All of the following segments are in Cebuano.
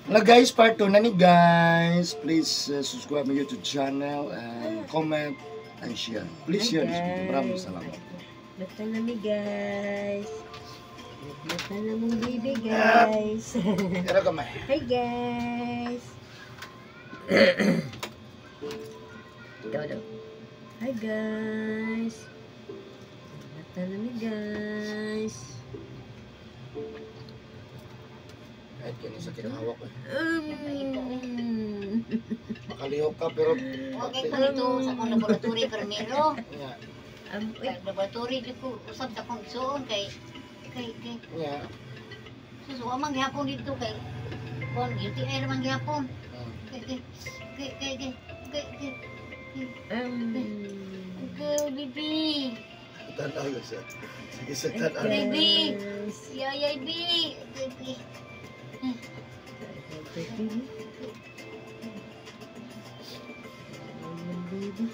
Hello guys, part 2 na ni guys. Please subscribe my YouTube channel and comment and share. Please Hi, share this video. Maraming guys. salamat. Basta na mi, guys. Basta na mong baby, guys. Pero kamay. Hi, guys. Ikaw daw. Hi, guys. Basta na mi, guys. Kahit kini sakit ang hawak eh. Makalihok ka pero Okay ko nito sa akong laboratory permiro. Nga, Uy, Sa laboratory di ko usab sa akong igsuon kay nga. sus wa man gihapon dito kay kon UTI ra man gihapon. Kay kay kay kay kay kay kay kay baby. Tanaw lang siya. Sige sa tanaw. Baby. Guys. Yayay bi. Baby. Baby. Baby.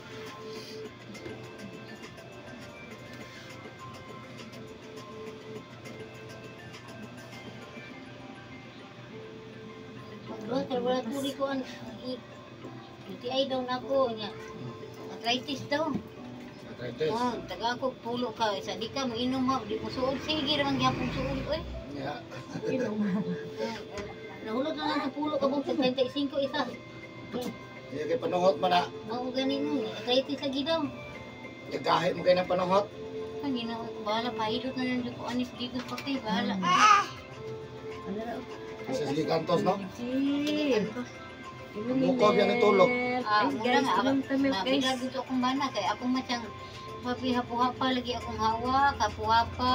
Pagluwas sa laboratory ko ang UTI daw nako nya. Arthritis daw. Arthritis. Oh, taga ako pulo ka isa di ka moinom ha, di mo suod sige ra man gihapon suod oy. Nga. Inom. Nahulog na lang sa pulo ka bang 35 isa. Hindi kay panuhot man na. Mao gani mo, arthritis lagi daw. Nagahi mo kayo ng panuhot. Ang ginawa ko, bahala, pahilot na lang ko anis digos pa kay, bahala. Ano raw? Kasi sige kantos, no? Sige. Mukaw yan ang tulog. Ah, Ay, muna guys, nga, inom ta milk, guys. Mabigla dito akong bana, kay akong matyang papihapuhapa lagi akong hawak, hapuhapa,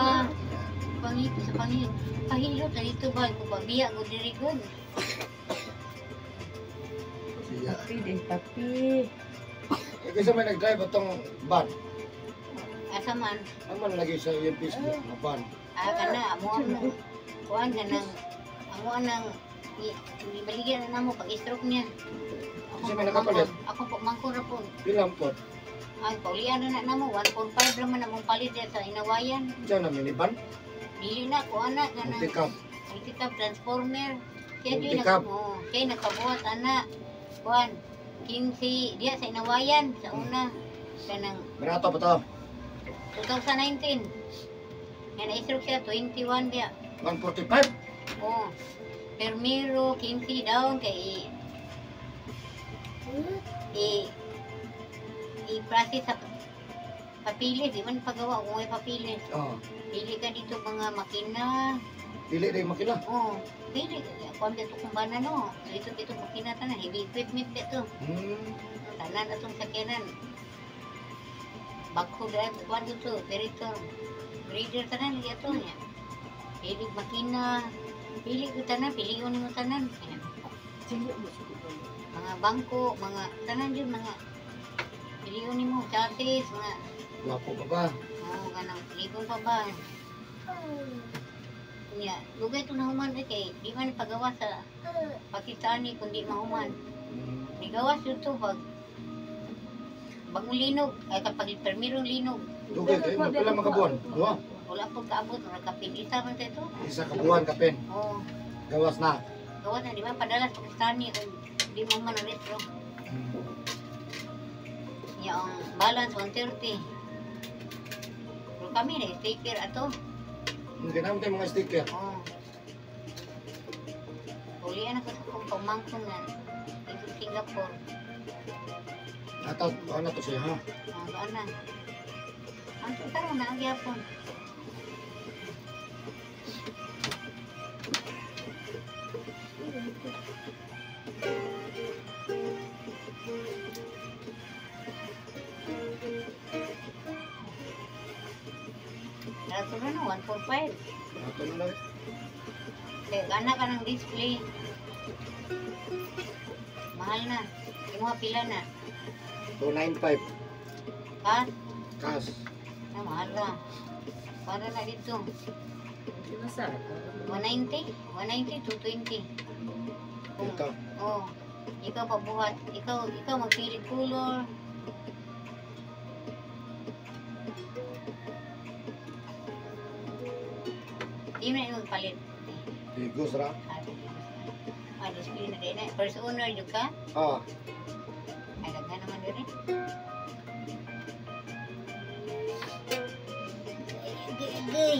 pangit sa pangit. Pahilot na dito ba, kung pabiya ko diri gud. Siya. Papi din, papi. Eh, kasi may nag-drive itong van. Asa man, Ano man lagi sa iyong Facebook na van. ah, kana, amo ang, kuan ka nang, amo nang, ibaligyan na namo pag stroke niya. Kasi may nakapalit. Ako po, mangko ra po. Pilang po. Ay, paulian na na namo, 145 raman among palit diya sa Inawayan. Diyan na minivan. Dili na, kuan na, kanang, Pick up. Multicab transformer. Kaya Multicab. yun nag oh, kaya nakabuhat ana. Kuan 15 diya sa Inawayan sa una kanang Barato pa to. 2019. Nga na-stroke siya 21 diya. 145. Oh. Permiro 15 down kay i i-process sa papilis, di man pagawa kung may papilis. Oo. Pili ka dito mga makina. Pili na yung makina. Oh, pili. Kuan dito kung bana no. Dito dito makina tanan, heavy equipment dito. Tanan atong sakyanan. Bakho dahil kuan dito, operator. Breeder tanan lagi ato niya. Pili makina. Pili ko tanan, pili ko nimo tanan. Mga bangko, mga tanan jud mga pili ko nimo chassis, mga Wapo pa ba? oh, kanang libon pa ba? Nya, lugay to na human eh, kay di man pagawa sa Pakistani kundi mahuman. Nigawas yun to pag bagong linog, ay kapag permirong linog, Dugay kayo. Magpila mga buwan. Duha. Wala po kaabot, wala kapin. Isa man sa ito. Isa ka buwan kapin. Oo, Gawas na. gawas na, di ba? Padala sa Pakistani kung di mo man ang retro. Nya, ang balance, 130. Pero kami na, sticker ato. Ginamit tayo mga sticker. Oo. Ulian ako sa kong pamangkon na dito Singapore. Ato, ano to siya ha? Oh, saan na? Ang karon na ang gyapon. Rato na no, 145. Ato na lang. Kaya gana ka ng display. Mahal na. Imuha pila na. 295. Cash? Cash. Ah, mahal na. Para na dito. Nasa? 190? 190, 220. Kung, Ito. oh, ikaw pabuhat. Ikaw magpili color. Di mo na yung palit. Bigos ra. Ah, Display na din eh. First owner jud ka. Oh. Ay, daghan naman diri. Agay, agay.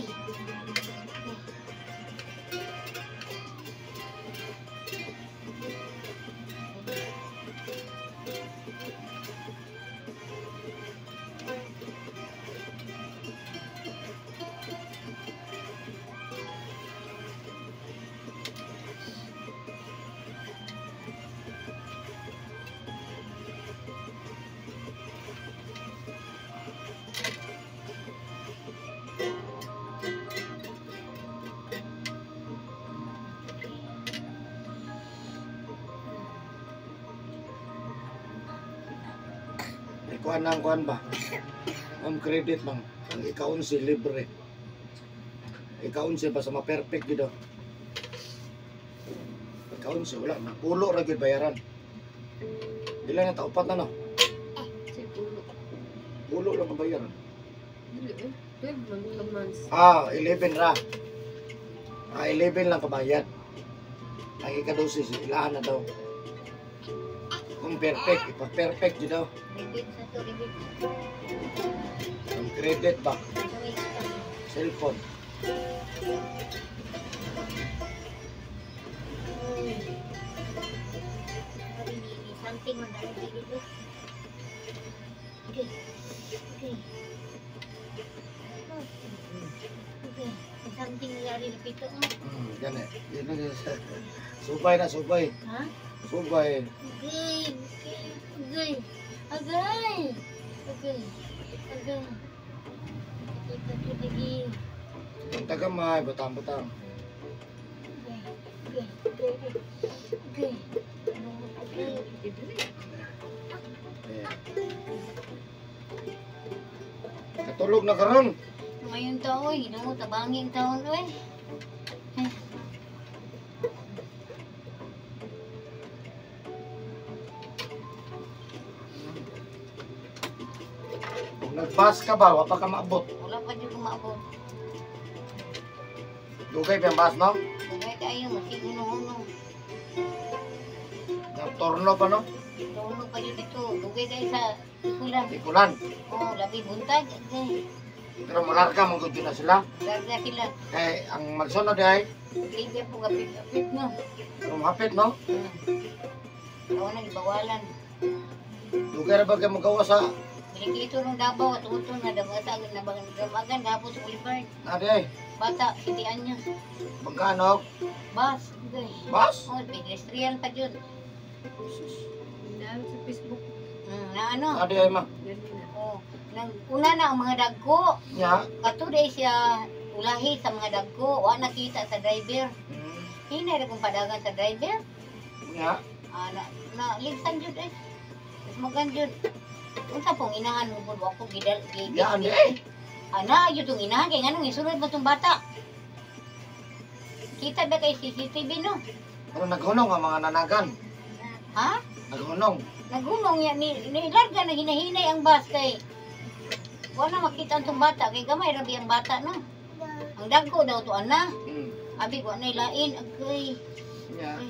Kuan ang kuan ba? Home credit lang. Ang ikaunsi libre. Ikaunsi ba sa ma-perfect gid. Ikaunsi wala na. Pulo ra gyud bayaran. Pila na ta, upat na no? Siguro. Pulo lang ang bayaran. Dili eh. 12 man ka months. Ah, 11 ra. Ah, 11 lang kabayad. Ang ikadosis, ilahan na daw. Kung perfect, ipa-perfect yun daw. Rebate sa to, rebate. Ang credit ba? 2 weeks pa. Cellphone. Uy. Something man dahil dito. Okay. Okay. Okay. Something nangyari na pito. Oh. Gani. Yan na. Subay na, subay. Ha? Subay. Okay. Okay. Agay. Okay. Agay. Okay. Okay. Ang tagamay, batang-batang. Okay. Okay. Okay. Okay. Okay. Eh. Katulog na karon. Ngayon tao, eh, hinungo tabangin taon, oy. Ay. Kung nag-bus ka ba, wa pa ka maabot. Wala pa dyan kumaabot. Dugay pa ang bus, no? Dugay kayo, masig hunong-hunong. Nagtorno pa, no? Torno pa dyan dito. Dugay kayo sa ikulan. Ikulan. Oo, labi buntag. Agay. Pero malarga, manggod yun na sila. Larga sila. Kay ang magsunod ay, Libre po kapit-kapit, no? rumapit, no? Oo, nagbawalan. Dugay ra ba kayo magawa sa Bilikito nung Davao at uto na damasa nabang gapos sa Boulevard. Ade ay, Bata, 7 anyos. magkano? Bus. Agay. Bus? Oh, pedestrian pa dyan. Dami sa Facebook. Na ano? Ade ay ma. Ganun na. Oh, nang una na ang mga dagko. Nya. Kato day siya ulahi sa mga dagko. Wa nakita sa driver. Hinay ra kong padagan sa driver. Nya. Ah, na, na ligsan jud eh. Mas magan jud. Unsa pong inahan mo pud ako gidal gi. Yaan di ay. Ana gyud tong inahan kay nganong isunod ba tong bata? Kita ba kay CCTV no? Pero naghunong ang mga nanagan. Ha? Naghunong. Naghunong ya ni, ni larga na hinahinay ang bus kay wala makita ang tong bata kay gamay ra ang bata no. Ang dagko daw to ana. Abi ko anay lain agay. Nya. Ay,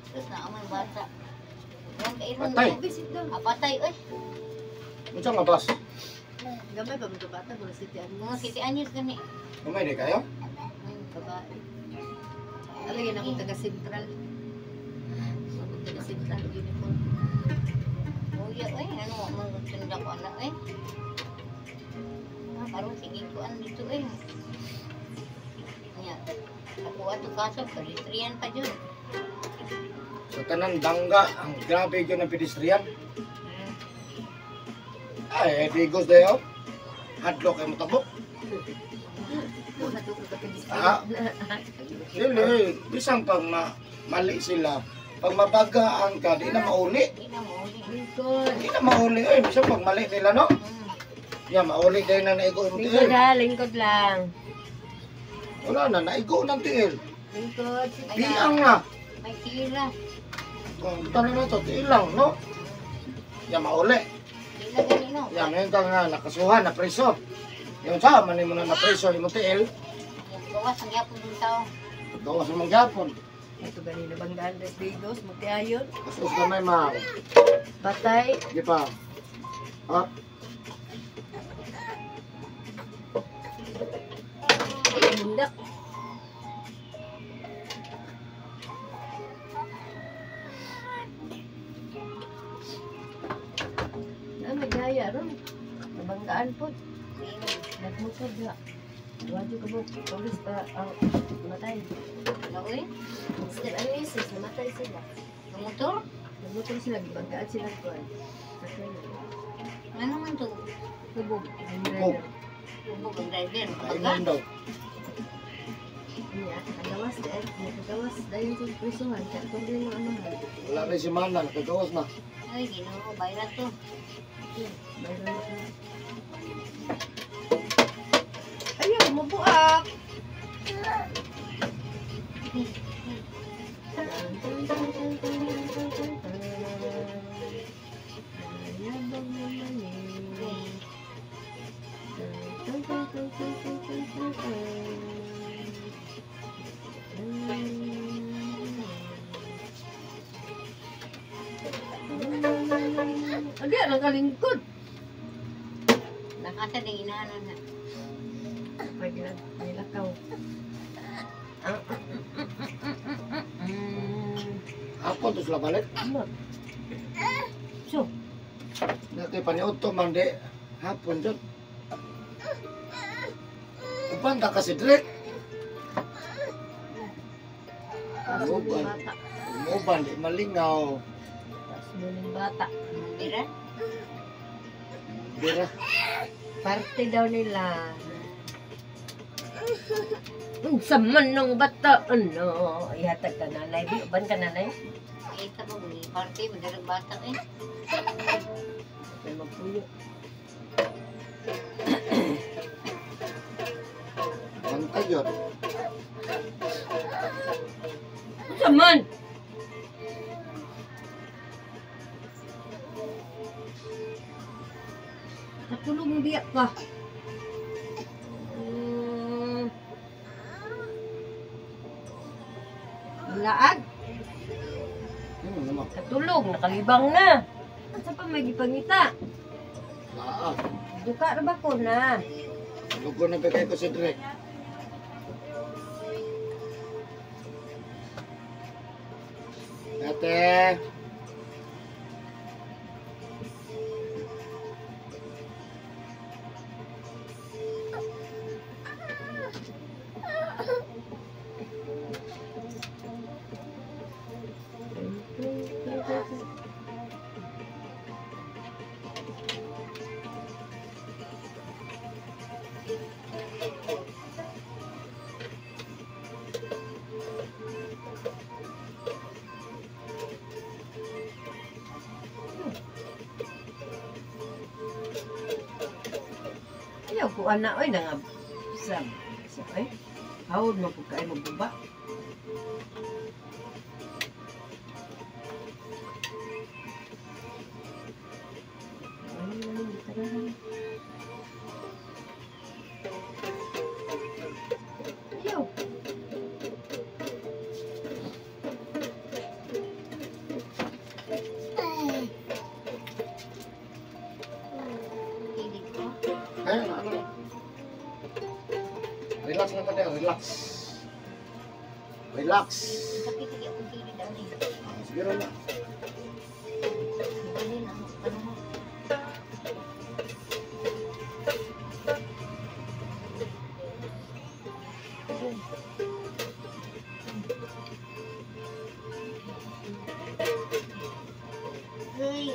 terus na ang bata. Ang kairon. Patay. Visit daw. Ah, patay oy. Unsa nga bus? Gamay pa mga bata, mga 7 anyos. Mga 7 anyos gani. Gamay di kayo? Babae. Alagyan ako taga Central. Ako taga Central uniform. Uya oy, ano man sunda ko ana oy. Ah, karon sige ko an dito oy. Nya. Ako ato kaso pedestrian pa jud. Sa tanan bangga, ang grabe gyud ng pedestrian. Ay, digos dayo. Hadlok kay motabok. Ah. Dili, bisan pag mali sila, pag mabagaan ka, di na mauli. Di na mauli. Lingkod. Di na mauli eh, bisan pag mali nila no. Ya, mauli dahil na naigo yung Lingkod tiil. ha, lingkod lang. Wala na, naigo ng tiil. Lingkod. Biang na. May tira. Kung tanong na to, tiil lang, no? Ya, mauli. Di na gani no. Ya, ngayon ka nga, nakasuhan, napreso. Yung sa, manin mo na napreso, yung tiil. Gawas ang gyapon dun tao. Gawas mo gyapon. Ito ganina banggaan res Digos, mutiayon. Asos gamay, ma'am. Patay. Di pa. Up. Bundak. Na magaya ron. Nabanggaan po. Nagmotor ga. Duwa ka mo. Polis pa ang namatay. Ano eh? Instead, ang misis, namatay sila. Motor? Nagmotor sila, gibanggaan sila kuan. Ano man to? Hubog. Hubog. Hubog ang driver. Kainom daw. Niya, kagawas dahil, nakagawas dahil sa prisuhan, kaya kung di mo ano. Wala rin si Mana, nakagawas na. Ay, Ginoo, bayra to. Mayroon na. Ayaw, mabuak! Yabang naman eh. Tan, tan, tan, tan, tan, tan, tan, tan. Agi, nakalingkod. Nakasa din inaanan na. Pag nilakaw. Hapon to sila balik. Ano? So, Dati paniudto man di. Hapon jud. Uban ta kasi Drake. taas mo ng bata. Umuban di malingaw. Taas mo ng bata. Bira? Bira. Parte daw nila. Unsa man ng bata, ano? Ihatag ka nanay. Di, uban ka nanay. Ay, ito po, may party, madalag bata eh. May magpuyo. Bantay yun. Unsa man? Natulog mo biyak ka. Laag. Naman. Katulog, nakalibang na. Asa pa may gipangita? Laag. Duka ra ba ko na? Lugo na bigay ko si Drake. Ate. Ayaw ko ana oy nga sa sa ay. Hawod man pud kay magbuba. Ayaw. Hilig ko. Ayun, ano. Relax lang ka relax. Relax. Sakit sige akong kilid ani. Ah, sige na. Ibalin ang ano mo. Hey.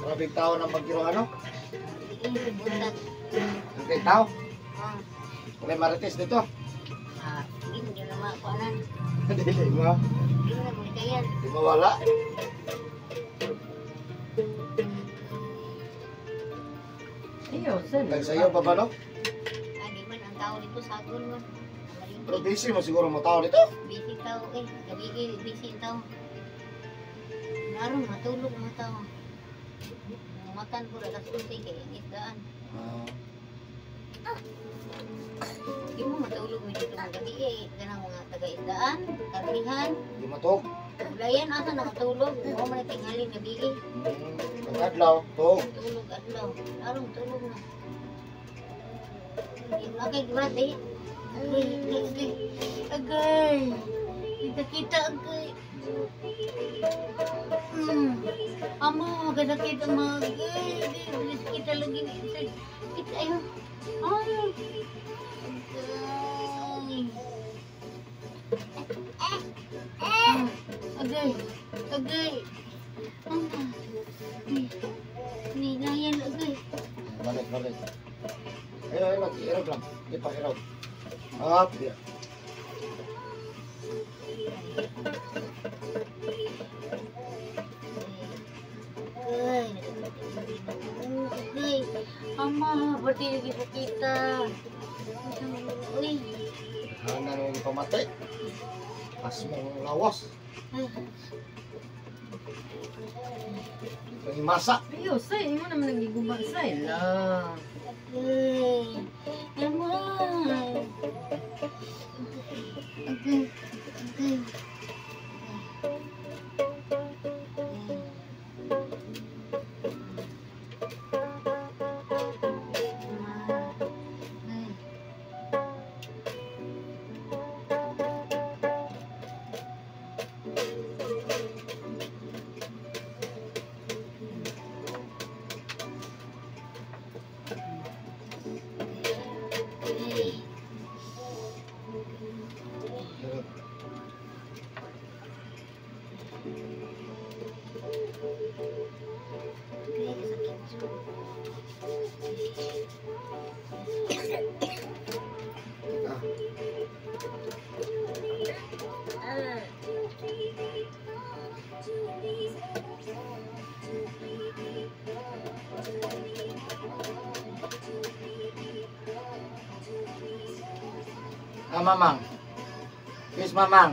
Grabe tao na magkiro ano? Buntag. Ang tao. Ah, Wala marites dito. ah, hindi na makuanan. Dili mo. Hindi na magkayan. Di mawala. Ayaw, saan? Nagsayo pa ba no? Ah, di man ang tao dito sa aton man. Pero busy mo siguro mo tao dito. Busy tao eh. Gabi eh, busy ang tao. Naroon, matulog mga tao. Makan po alas 11 kay ang isdaan. Di mo matulog mi dito mga gabi eh. Kanang mga taga-isdaan, karnihan. Di matog. Ulayan asa na matulog. Mo man tingali gabi eh. Pag adlaw, tog. Tulog adlaw. Arong tulog na. Okay, grabe. Agay, agay, agay. Agay. Kita-kita, agay. Amo, magasakit ang mga agay. Agay, kita lagi. Kita, ayun. Ay. Agay. Agay. Agay. Nilayan, agay. Balik, balik. Ayo, ayo, lagi. Irog lang. Di pa irog. Up, dia. Agay. Agay. Ama, berarti lagi sakita. Uy. Hana nung pamatay. Pas mong lawas. Di pa masak. Ayo, say, imo naman nagiguba, say. La. Agay. Ama. Agay. Agay. Irog. Teka. Ah, mamang. Kiss mamang.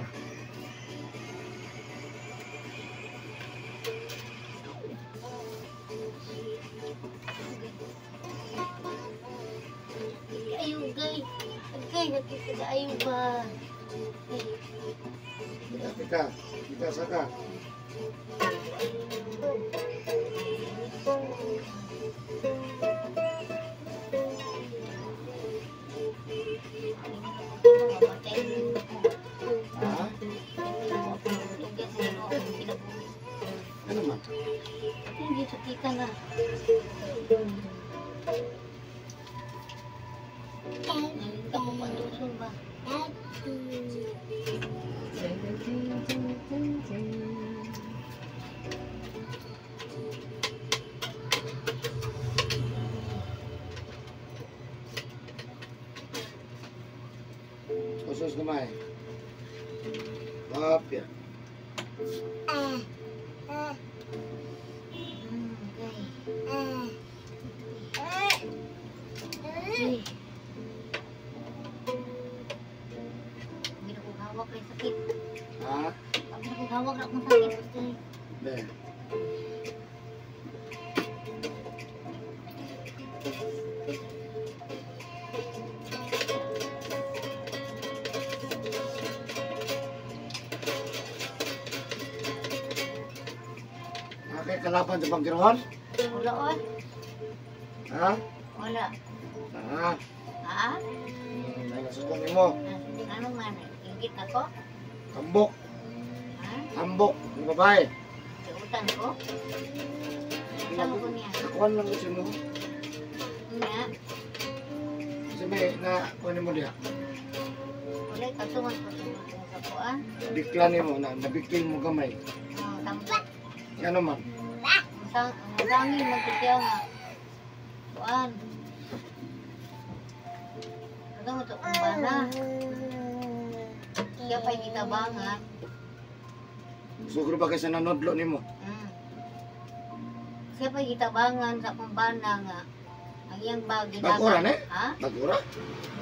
Ayo, gay. Agay, nakita ayo ba? Teka, teka. Teka, saka. Ha? Ano man? Hindi sakita na. Ngayon ako panduson ba? Ting, ting, ting, ting, ting. Usos gamay. Up, ya. Gay. Ay. Hindi na ko hawak kay sakit. Ha? Hindi na ko hawak na akong sakit. Gay. Be. Okay, kalaban sa Pangkirohan? Wala oy. Ha? Wala. Ah, Ha? ay nasukan nimo. Ano man? Ingit ako? Tambok, Ha? tambok, ng babae. Sa utang ko? Sama ko niya. Nakuhan lang kasi mo. Niya. Kasi may na kuhan mo diha. Wala kasungan ko sa kuan. Bikla nimo na nabikil mo gamay. Tampak. Ano man? Sang sangin magkutyaw nga. Kuan. Ano mo to kumbana? Siya pa'y gitabangan. Sugro ba kaysa nanodlo nimo? Siya pa'y gitabangan sa kumbana nga. Ang iyang bag Bagura na eh? Ha? Bagura?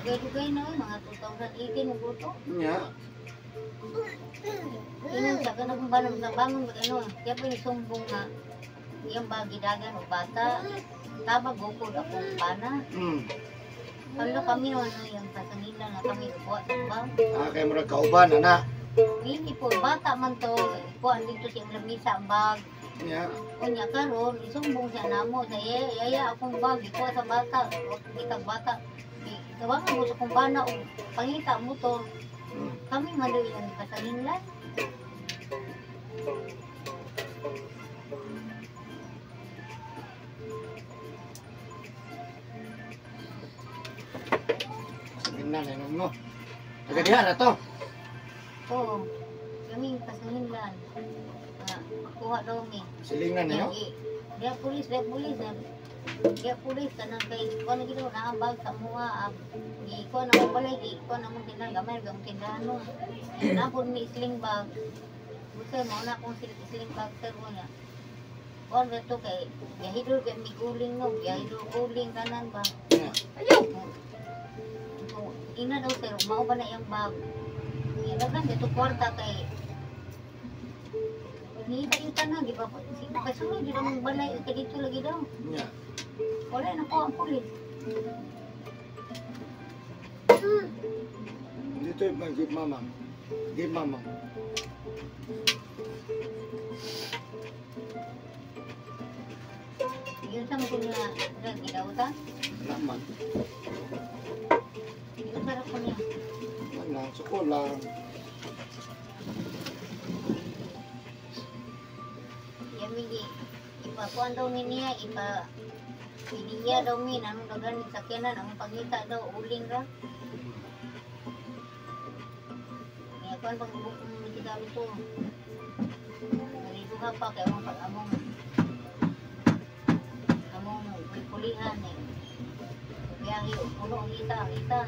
Dugay-dugay na eh, mga 2018 mo to. Nya. Ingon sa kanang kumbana tabangan ano. Siya pa'y sumbong nga. Iyang bag gidagan og bata. Tabag bukod akong bana. Hala kami no ano yung kasangilan nga kami kuha sa bag. Ah, kay murag kauban ana. Dili po bata man to, kuan dito sa iyang lamisa ang bag. Nya. Unya karon isumbong siya namo sa yaya, yaya akong bag ikuha sa bata, wa kita bata. Tawagan mo sa kong bana og pangita motor. Kami man daw iyang kasanginlan. Kasanginlan na mo. Taga diha na to. Oo. Kami kasanginlan. Ah, kuha daw mi. Silingan niyo. Dia pulis, dia pulis. Dia pulis kanang kay kuan gid na ang bag sa mua. Gi kuan ang balay, gi kuan ang tindahan gamay gamay tindahan no. Napon mi sling bag. Busa mao na akong sling bag sir mo na. Kuan ba to kay gahidol kay mi guling no, gahidol guling kanan ba. Ayaw. Ina daw sir, mao ba na iyang bag? Ilagan dito kwarta kay Ngita yung tanan, di ba? Kasunod, di naman balay, kay dito lagi daw. Nya. Wala na ko ang pulis. Dito yung give mama. Give mama. Yun sa mga niya, nagkidauta. Wala man. Yun sa ko niya. Wala, suko lang. Yamigi, ipakuan daw ni niya, ipa Piliya daw min, anong dagan ni sakyanan, ang pangita daw, uling ra. Niya kuan pag bukong ni kita to. Naliduha pa kay among pag among among pulihan eh. Biyahe, puno ang ita, ang ita.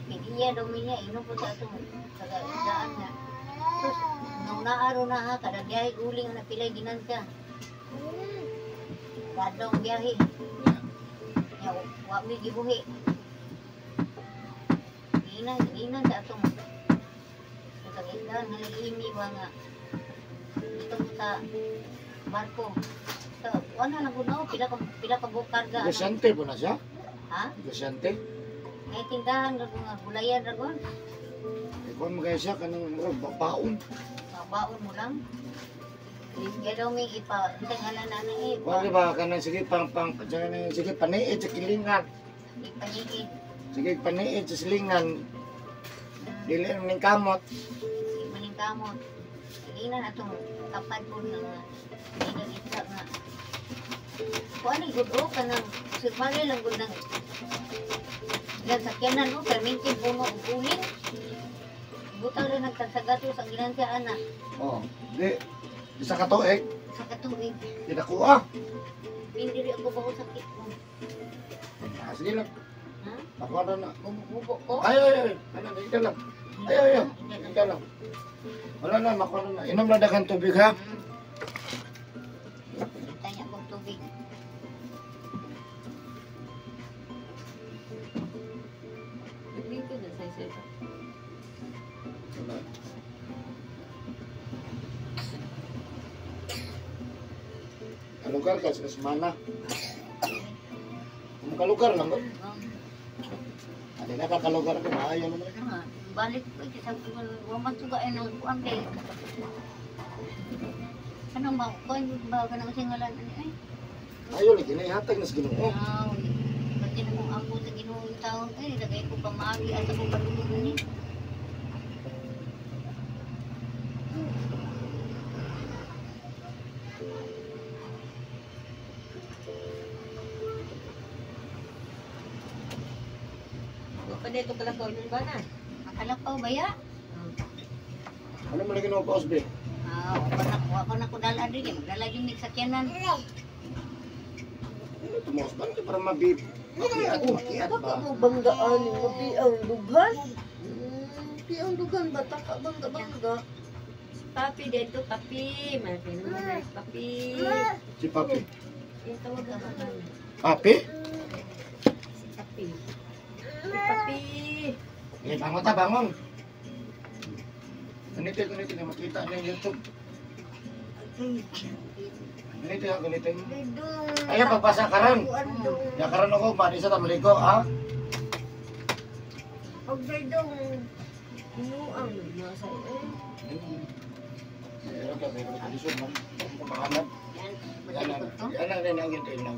Piliya daw min niya, ino po sa atong taga-daan nga. Sus, nung naaro na ha, kada biyahe uling na pilay ginansya. Kadlong biyahe. Ya, wa mi gibuhi. Ginan, ginan sa atong sa taga-isdahan nga nag-iimi ba nga dito sa barko. So, wala lang gud pila ka buok karga. Ano? Negosyante po na siya? Ha? Negosyante? May tindahan ra nga gulayan ra gon. Ikaw mo kaya siya kanang murag baon. Baon mo lang. Kaya daw may ipa, isang ngalan na na eh. Wala ba kanang sige pang pang kanang sige paniid sa kilingan. Ipaniid. Sige paniid sa silingan. Dili ning kamot. Sige maning kamot. Sige na atong kapad po na nga. Hindi isla nga. Kuan ni gud o kanang sirmali lang gud nang ilang sakyanan o perminti puno og uling. Butang rin nagtagsagato sa ginansya ana. Oh, di isa ka tuig. Sa katuig. Dinakuha. Hindi ako ba sakit ko. Ah, sige lang. Ha? Nakuha na na. Bumububo ko. Ay, ay, ay. Ano, ikaw lang. Ay, ay, ay. Ikaw lang. Wala na, makuha na. Inom na dagang tubig, ha? Tanya akong tubig. Naglingkod na sa isa. Wala. Kalugar ka sa semana. Kung kalugar lang ba? Ano na ka kalugar ka, maayo naman. Balik ko sa waman suga ay nang kuan kay. Ano ba kuan ba kanang singalan ani ay? Ayo lagi na ihatag na sa Ginoo. Aw, kasi na kung ampo sa Ginoo yung taon ay lagay ko pa maagi at ako padulong ni. Pa dito kalakaw nun ba na? Akalapaw ba ya? Ano mo lagi no paus be? Ah, wako na ko dala diri, magdala yung mig sakyanan. Ano tumuos ba para mabib? Makiat, makiat ba? Baka mo banggaan yung mapiang dugan? Piang dugan ba? Taka bangga bangga. Si Papi dito, Papi. Malaki naman na si Papi. Si Papi. Yung tawag ako na. Papi? Si Papi. Si Papi. Eh, bangon ta, bangon. Ganito, ganito, makita niya yung YouTube. Ganito ya, ganito. Ayaw, pagpasa karon. Ya karon ako, mali sa tamaliko, ha? Pag dong inuang nasa eh. Meron ka, meron ka lisod, man. Pamahanap. Yan, Yan ang, matalikod to. yan ang, yan ang, yan ang,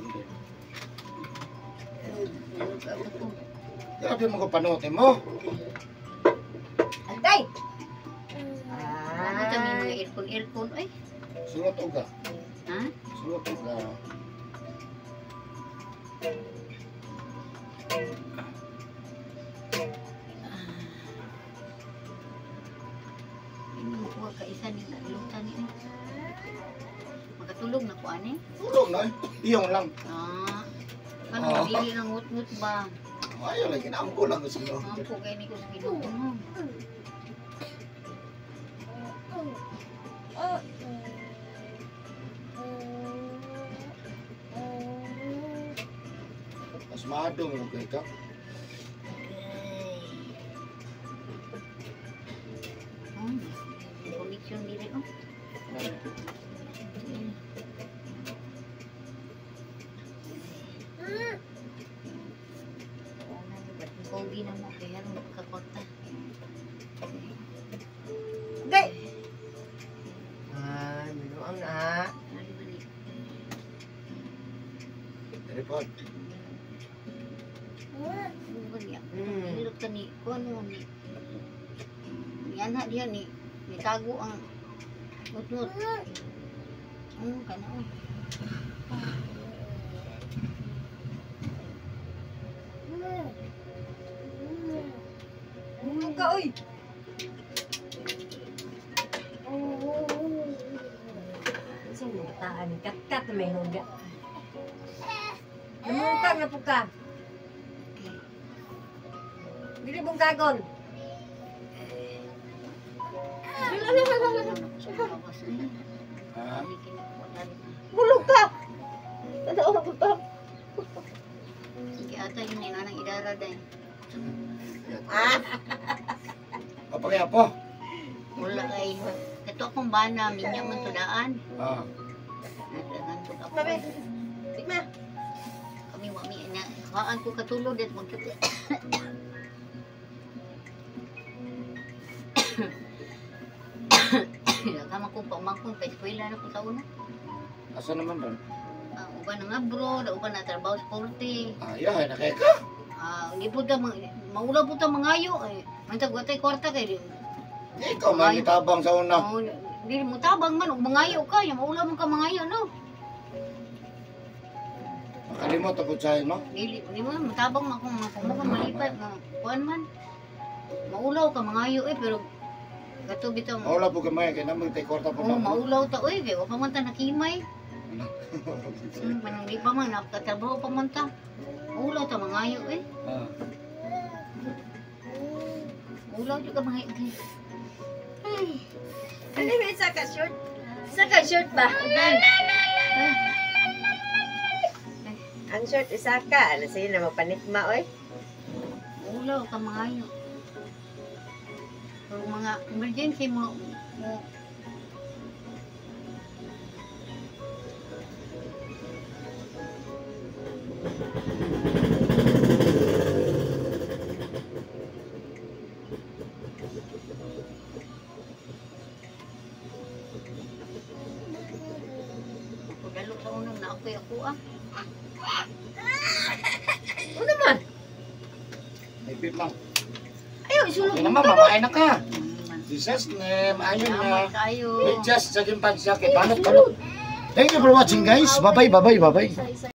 Grabe mo ko panote mo. Antay. Ano kami mga aircon-aircon ay? Sulot og ka. Ha? Sulot og ka. Ini kuha ka isa ni lutan ni. Makatulog na ko ani. Tulog na eh. Iyong lang. Ah. Ano dili nang ngut-ngut ba? Ayaw lang, kinampo lang ko sa'yo. Ampo kay ni ko sa Ginoo mo. Mas maadong yung kay ka. Connection dili oh. Pogi na mo kaya mo kakota. Gay. Ah, minuang na ha. Ano ba ni? Tripod. Ano ba niya? Hirap ka ni kuno ni. Ni ana diya ni nitago ang ngut-ngut. Kana oh. Bulong ka oy. Sino bataan kat-kat may hungga. Namungkang na po ka. Dili bungkagon. Ha? Bulong ka. Tanaw na po. Sige ata yun ay nanang idara day. Kapag po. Wala ay kato akong bana minya man tudaan. Ah. Nagdagan ako. Mabe. Sigma. Kami wa mi na kaan ko katulog at mag Kama kong paumangkon pa eskwela na ko sa una. Asa naman ron? Uban na nga bro, uban na trabaho sa korte. Ayaw, ay nakay ka. Ah, di po ta maula po ta mangayo eh. Mantag watay kwarta kay di. Ikaw man itabang sa una. Oh, di mo tabang man og mangayo ka, ya maula man ka mangayo no. Makalimot ako sa no? Dili di mo matabang man kung mo malipay mo kuan man. Maulaw ka mangayo eh pero kato bitaw. Maula po ka mga kay namang tay kwarta po Oh, na. maulaw ta oy kay wa pa man ta nakimay. Manang di pa man nakatrabaho pa man ta. Maulaw ta mangayo eh. Ah. Maulaw jud ka mangayo. Ay. Ano ba isa ka short? Isa ka short ba? Ang short isa ka. Ano sa'yo na mapanikma oy? Maulaw ka mangayo. Pero mga emergency mo mo Dalo sa unang na ako'y ako ah. Ano naman? May pit lang. Ayaw, isulog Okay naman, mamaay na ka. Jesus name, ayun na. Tayo. Just sa pansya kay balot balot. Thank you for watching guys. Bye bye, bye bye, bye bye.